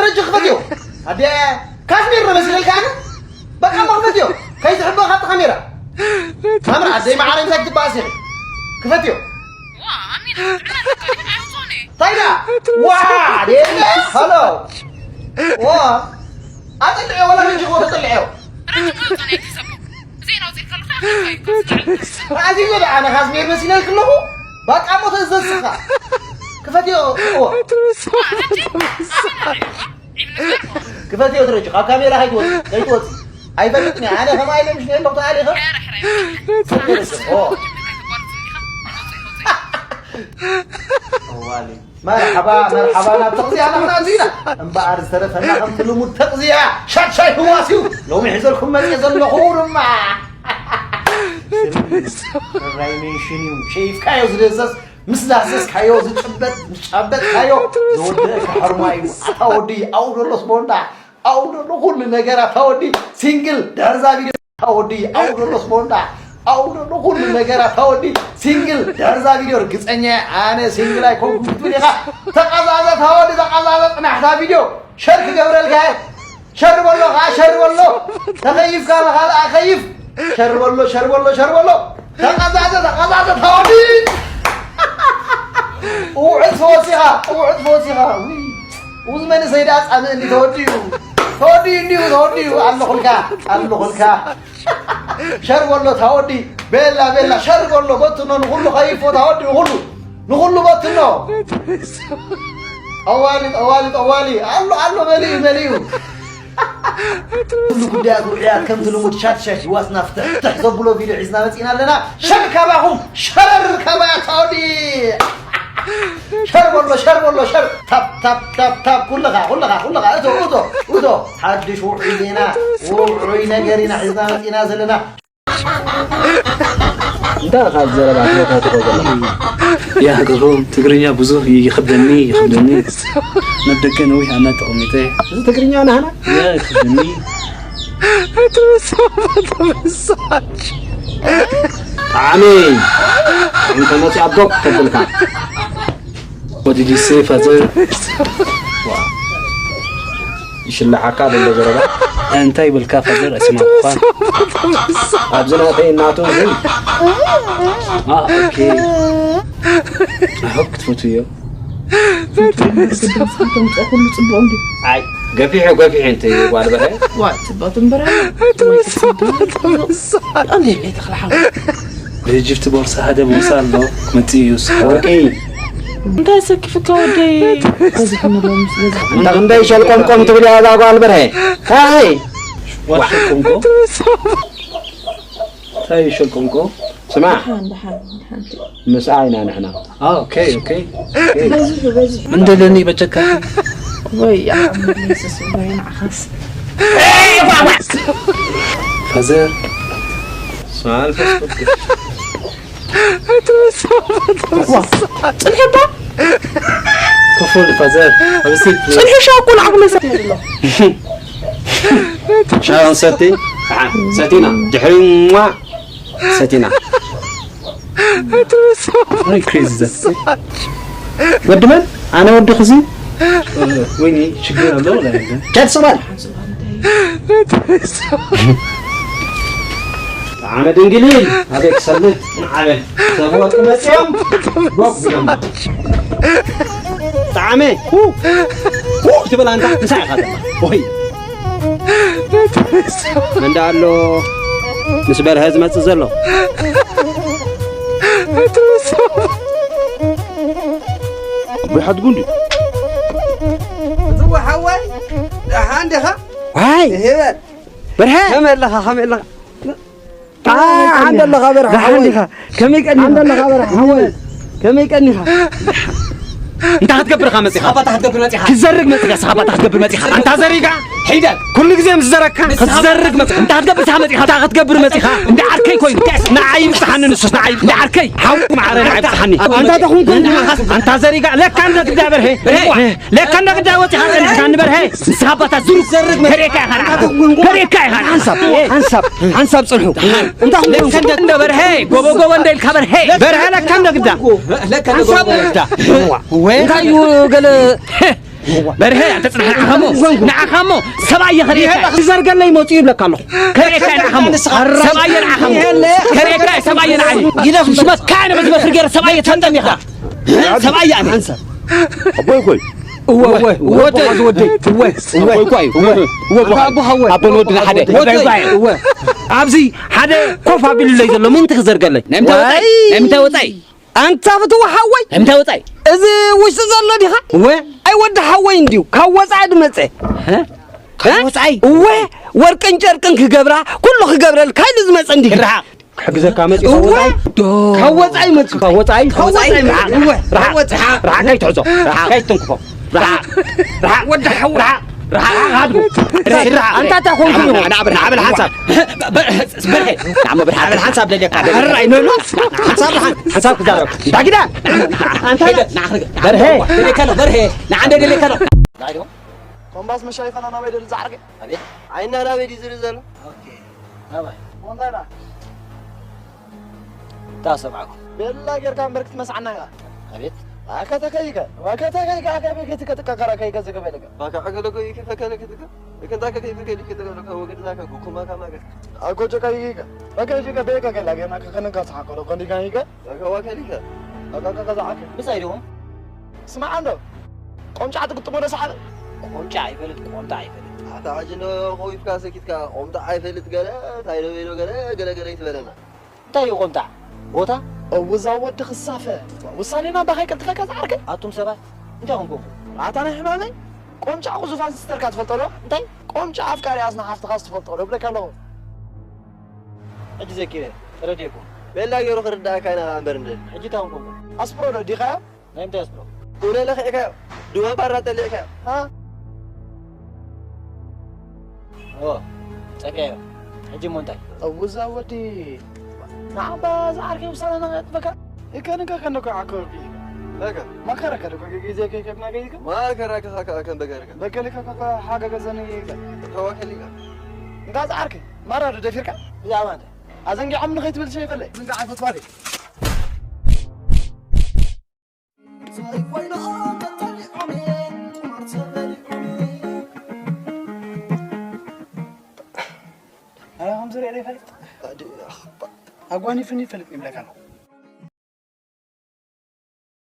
እጅ ክፈትዮ። ኣደ ካስሚር ነው መሲለልካ ኣነ። በቃ እሞ ክፈትዮ። ከይትሕበ ካብቲ ካሜራ። ማምራ ኣደይ መዓረይ ምሳይ ክትበኣስ ኢኺ። ክፈትዮ። ዋ፣ ኣሚና፣ ጥዕና ኣለካ፣ ኣይኮነ። ታይዳ። ዋ፣ ደለ፣ ሃሎ። ዋ። ኣጥልዕዮ፣ ወላ ረጅ ኮ ተጥልዕዮ። ረጅ ኮ ይውጣ፣ ናይ ተሰቡ። ዜና ውፅእ ከለካ፣ ኣኺልካ እዩ፣ ካብ ስራሕ። ኣዚ ወደ ኣነ ካስሚር መሲለልክ ኣለኹ። በቃ እሞ ተዘዝኻ። ክፈትዮ። ዋ። ዋ፣ ረጅ፣ ኣሚና፣ ክፈትዮ ትረጂ፣ ካብ ካሜራ ከይትወፂ፣ ከይትወፂ። ኣይፈልጥን እየ። ኣነ ከማይ ኢለ ምሽ ነሎ ተኣሊኸ። ሕራይ፣ ሕራይ። ኦ። እዋሊ። መርሓባ፣ መርሓባ ናብ ተቕዚያ ናትና እዚና። እምበኣር ዝተረፈና ከምቲ ልሙድ ተቕዚያ ሻሻይ ህዋስ እዩ። ሎሚ ሒዘልኩም መፅየ ዘለኹ ድማ። ሕራይ ሜንሽን እዩ። ሸይፍካዮ ዝደዘዝ ምስ ዳህሰስካዮ ዝጭበጥ፣ ምስ ጨበጥካዮ ዝወደአካ ሕርማ እዩ። ኣታ ወዲ፣ ኣብኡ ደሎ ስፖንዳ፣ ኣብኡ ደሎ ኩሉ ነገር። ኣታ ወዲ ሲንግል ድሕርዛ ቪድዮ፣ ኣታ ወዲ ኣብኡ ደሎ ስፖንዳ፣ ኣብኡ ደሎ ኩሉ ነገር። ኣታ ወዲ ሲንግል ድሕርዛ ቪድዮ ርግፀኛ እየ፣ ኣነ ሲንግል ኣይኮንኩን ክትብል ኢኻ። ተቐዛዘ፣ ኣታ ወዲ ተቐዛዘ፣ ፅናሕታ ቪድዮ ሸር ክገብረልካ እየ። ሸር በሎ፣ ከዓ ሸር በሎ። ተኸይፍካ ንኻልኣ ከይፍ። ሸር በሎ፣ ሸር በሎ፣ ሸር በሎ። ተቐዛዘ፣ ተቐዛዘ፣ ተወዲ። ውዕት ፈወሲኻ፣ ውዕት ፈወሲኻ። ውይ፣ ውዝ መንእሰይ ደኣ ጻምእ እንዲ ተወዲኡ። ተወዲኡ እንዲሁ፣ ተወዲኡ። ኣለኹልካ፣ ኣለኹልካ። ሸር በሎ፣ ተወዲ። ቤላ፣ ቤላ፣ ሸር በሎ፣ በትኖ፣ ንኹሉ ከይፎ፣ ተወዲ፣ ንኹሉ፣ ንኹሉ በትኖ። ጠዋሊ፣ ጠዋሊ፣ ጠዋሊ። ኣሎ፣ ኣሎ፣ መሊኡ፣ መሊኡ። ኩሉ ጉዳያት ውዑያት ከምቲ ልሙድ ሻት ሻት ይዋስና ፍትሕ ፍትሕ ዘብሎ ቪድዮ ሒዝና መፂና ኣለና። ሸር ካባኹም ሸረር ካባያ ታወዲ። ሸር በሎ ሸር በሎ ሸር ታፕ ታፕ ታፕ ታፕ ኩልኻ ኩልኻ ኩልኻ እቶ እቶ እቶ ሓድሽ ውዑይ ዜና ውዑይ ነገር ኢና ሒዝና መፂና ዘለና። እንታይ ኢኻ ዘረባ ትመታትኾ ዘለኻ? ያህቅኹ ትግርኛ ብዙህ ይኸብደኒ ይኸብደኒ። ነደቀ ነዊሕ ኣና ተቐሚጠ። እዚ ትግርኛ ናህና? ያ ይኸብደኒ። ጣዕሚ እንተ መፂ ኣቦ ተብልካ። What did you say, father? ይሽልዓካ ዘሎ ዘረባ። እንታይ ይብልካ ፋዘር? ኣይሰማዕኩኻን። ኣብዚ ናተይ እናቱ ግን። አ፣ ኦኬ። ኣሆ ክትፈትውዮ። ድምፅኻ ተምፅኦ ኩሉ ፅቡቕ እንዲ። ኣይ፣ ገፊሑ፣ ገፊሑ እንተ ጓል በረ። ዋ፣ ፅቡቕ ትንበረ። ኣንዴ፣ ቤት ኣኽልሓ። ብህጅብቲ ቦርሳ ሓደ ቦርሳ ኣሎ፣ መፂኡ እዩ፣ እስኻ። ወርቂ። እንታይ ሰኪፍካ ወደይ? በዚሕኒ ሎሚ፣ በዚሕኒ። እንዳ ክንደይ ሸልቆምቆም ትብል እያ እዛ ጓል በርሀ? ሃይ! ዋሸልቆምቆም? እንታይ ሸልቆምቆም? ስማ። ደሓን፣ ደሓን፣ ደሓን። ምስኣ ኢና ንሕና። አ፣ ኦኬ፣ ኦኬ፣ ኦኬ። በዚሑ፣ በዚሑ። ምን ደለኒ በጀካ? ወይ፣ ያ፣ ኢየሱስ፣ ወይ፣ ንዓኻስ። ፋዘር። ስማ፣ መንፈስ ቅዱስ። ዋ፣ ጽንሒ እባ። ክፉል ፋዘር፣ ኣብዚ ጽንሒ ሻው እኮ ንዓኹም መሰል የብሎ። ሻው ሰቲ፣ ሰቲና፣ ድሕሪ ሟ ሰቲና። ኣይ፣ ክሬዚ ዘ-፣ ወዲ መን? ኣነ ወዲ ክዚ? ወይኔ፣ ችግር ኣለዎ፣ ላይለ። ቻት ሶማል። ጣዕመ ድንግሊል ኣበይ ክሰልጥ ንዓበ ሰብ ወርቂ መፅኦም ቦክ ብሎም ጣዕመ ሁ ሁ ትብል ኣንታ ምሳይ ኢኻ ዘላ ወይ መንዳ ኣሎ ምስ በርሀ ዝመፅእ ዘሎ ብሓድጉ እንዲ ዝወ ሓወይ ደሓን ዲኻ ዋይ ይህበል በርሀ ከመይ ኣለኻ ከመይ ኣለኻ ደሓን ኣለኻ በርሓ ሓወይ? ከመይ ቀኒኻ? ደሓን ኣለኻ በርሓ ሓወይ? ከመይ ቀኒኻ? እንታይ ክትገብር ኢኻ መጺኻ? ስኻባ እንታይ ክትገብር መጺኻ? ክትዘርግ መጺኻ፣ ስኻባ እንታይ ክትገብር መጺኻ? ኣንታ ዘሪጋ! ሒደል! ኩሉ ግዜ ምስ ዘረግካ ንስኻ ክትዘርግ መጺኻ። እንታይ ክትገብር ኢኻ መጺኻ? እንታይ ክትገብር መጺኻ? እንዳ ዓርከይ ኮይኑ። ንዓይ ይብጽሓኒ ንሱስ፣ ንዓይ፣ እንዳ ዓርከይ! ሓው ማዕረ ንዓይ ይብጽሓኒ። ኣንታ ተኹንኩ ኣንታ ዘሪጋ! ለካ እንደ ግዳ በርሄ! በርሄ! ለካ እንደ ግዳ ወጺኻ ጸኒሕካ ንበርሀ ንስኻ ኣባታት ዝሩግ ዘርግ መ- ከርእየካ ኢኻ ንዓኻ። ከርእየካ ኢኻ ንዓኻ። ሓንሳብ፣ ሓንሳብ፣ ሓንሳብ ጽንሑ። እንታይ ለካ እንደ እንደ በርሀ፣ ጎቦ ጎቦ እንደ ኢልካ በርሀ። በርሀ ለካ እንደ ግዳ። ለካ እንደ ሓንሳብ ጎቦ እንደ ግዳ። ወይ እንታይ እዩ ገለ በርሀ፣ ኣንተ ጽናሕ፣ ንዓኻሞ፣ ንዓኻሞ፣ ሰብኣየ ከርእየካ። ይሄ ክዘርገለይ መጽኡ ይብለካ ኣለኹ። ከርእየካ ንዓኻሞ። ሰብኣየ ንዓኻሞ። ከርእየካ ሰብኣየ ንዓይ። ይለፍ ሽመትካ ኣነ በዚ በትሪ ገይረ ሰብኣየ ትፈልጠኒ ኢኻ። ሰብኣየ ኣነ። ኣቦይ ኮይ። እወ፣ እወ፣ እወ፣ እወ፣ እወ፣ እወ፣ እወ፣ እወ፣ እወ፣ ኣቦ ሓወይ። ኣቦን ወድን ሓደ። ወደይ። እወ። ኣብዚ ሓደ ኮፍ ኣቢሉለይ ዘሎ ምንቲ ክዘርገለይ። ናይ ምንታይ ወጻኢ? ዋይ። ናይ ምንታይ ወጻኢ? ኣንታ ፍትው ሓወይ። ናይ ምንታይ ወጻኢ? እዚ ውሽጢ ዘሎ ዲኻ? እወ። ኣይ ወዲ ሓወይ እንዲዩ ካብ ወጻኢ ድመጸ። እ? ካብ ወጻኢ? እወ። ወርቅን ጨርቅን ክገብራ ኩሉ ክገብረልካ ኢሉ ዝመጸ እንዲዩ። ርሓቕ። ክሕግዘካ መጺኡ ካብ እወ። ወጻኢ? ዶ። ካብ ወጻኢ መጺኡ። ካብ ወጻኢ? ካብ ወጻኢ መጺኡ። እወ። ርሓቕ። ርሓቕ። ርሓቕ። ከይትሕዞ። ርሓቕ። ከይትንክፎ። ርሓቕ። ርሓቕ። ወዲ ሓወይ። ርሓቕ። ርሓቕ። ሃድጉ። ርሓቕ። ኣንታ እንታይ ኮንኩ? ንዓ በል፣ ንዓ በል፣ ንዓ በል ሓንሳብ። በ-፣ በ-፣ በርሄ። ንዓ በል ሓንሳብ ደልየካ። ሕራይ፣ ኖ፣ ኖ። ሓንሳብ፣ ሓን-፣ ሓንሳብ ክዛረብ። ዳጊዳ። ኣንታ ሄደ፣ ንዓ ክርገ። በርሄ። ደልየካ ኣሎ፣ በርሄ። ንዓ እንደ ደልየካ ኣሎ። ዳጊዳ። ኮምባስ መሻይኸና ናበይ ደል ዝዓርገ? ኣቤት። ዓይና ናበይ ድዩ ዝርኢ ዘሎ? ኦኬ። ናባይ። እንታይ ዳ? እታ ሰብዓኹ። ቤላ ጌርካ እምበር ክትመስዓና ኢኻ። ኣቤት። ኣከተ ከይከ፣ ወከተ ከይከ፣ ኣከ ቤት ከትቀቀራ ከይከ ዘገበለከ። ባካ ዐገለ ከይከ፣ ፈከለ ከትከ። እከንታ ከይከ፣ ከይከ፣ ከይከ፣ ወገድና ከ፣ ጉኩማ ካማ ከ። ኣጎጆ ከይከ፣ ፈከ ከይከ፣ ቤከ ከላ ጌርና ከ፣ ከነንካ ሰሓቆሎ፣ ኮንዲካ ከይከ። ኣከ ወከሊከ። ኣከ ከ፣ ከ፣ ከ፣ ከ። ብጻይ ዲኹም? ስማዕ እንዶ፣ ቆምጫዕ ትግጥሞ ዶ ሰሓበ? ቆምጫዕ ኣይፈልጥ፣ ቆምጣዕ ኣይፈልጥ። ኣታ ሕጂ እንዶ ኸዊፍካ ሰኪትካ፣ ቆምጣዕ ኣይፈልጥ ገለ፣ እንታይ ዶ በይኖ ገለ፣ ገለ፣ ገለ ይትበለና። እንታይ እዩ ቆምጣዕ? ቦታ? እውዛ ወዲ ክሳፈ። ውሳኔና ባኸይ ቀልጥፈካ ዝዓርከይ? ኣቱም ሰባት፣ እንታይ ኾንኩም? ኣታ ናይ ሕማመይ፣ ቆምጫዕ ኹ ዙፋን ሲስተርካ ትፈልጦ ዶ? እንታይ? ቆምጫዕ ኣፍቃሪ ኣስና ሓፍትኻስ ትፈልጦ ዶ? ብለካ ኣለኹ። ሕጂ ዘኪረ፣ ተረዲእኩም። ቤላ ገይሩ ክርዳእካ ኢና እምበር እንደ። ሕጂ እንታይ ኾንኩም? ኣስፕሮ ዶ ዲኻዮ? ናይ ምንታይ ኣስብሎ? ቡነ ለኺዕካዮ? ድዋ ባራ ጠሊዕካዮ? ሃ? ኦ፣ ጸቂዐዮ። ሕጂ እሞ እንታይ? እውዛ ወዲ፣ ንዓባ ዝዓርከይ ውሳነ ነቐጥበካ። እከ ንከ ከነኮ ዓከበቢ። በቃ። ማከረከ ደኮ ግዜ ከይከብና ገይከ? ማከረከ ከ-፣ ከ-፣ ከም በገርከ። በገለከ ከ-፣ ከ-፣ ሓገገዘኒ ይከ። ተዋከሊካ። እንዳ ዝዓርከይ፣ ማራ ዶ ደፊርካ? ብዛዕባ እንታይ? ኣዘንጊዖም ንኸይትብል ሸይፈለይ። ዝንጋ ኣይፈትዋለይ። ኣይ፣ ከምዚ ሪኤ ይፈልጥ? ኣጓኒፉኒ ይፈልጥ ይብለካ ኣሎ።